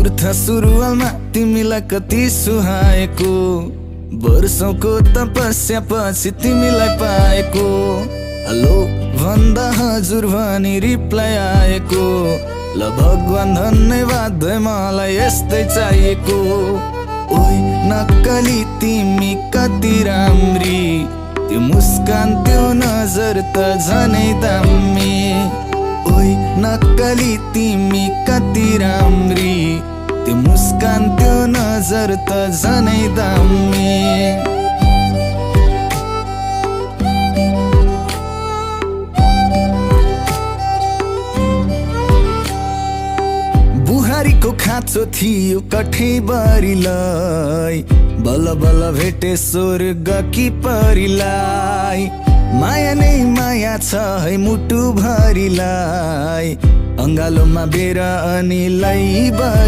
मूर्ख सुरुवालमा तिमीलाई कति सुहाएको, वर्षौंको तपस्या पछि तिमीलाई पाएको। हेलो भन्दा हजुर भनी रिप्लाई आएको, ल भगवान धन्यवाद मलाई यस्तै चाहिएको। ओइ नक्कली तिमी कति राम्री, त्यो मुस्कान त्यो नजर त झनै दामी। ओइ नक्कली तिमी कति राम्री, त्यो मुस्कान त्यो नजर त झनै दामी। बुहारीको खाँचो थियो कठैबरीलाई, बल्ल बल्ल भेटे स्वर्गकी परीलाई। माया नै माया छ है मुटु भरिलाई, अङ्गालोमा बेर अनि लैबरी।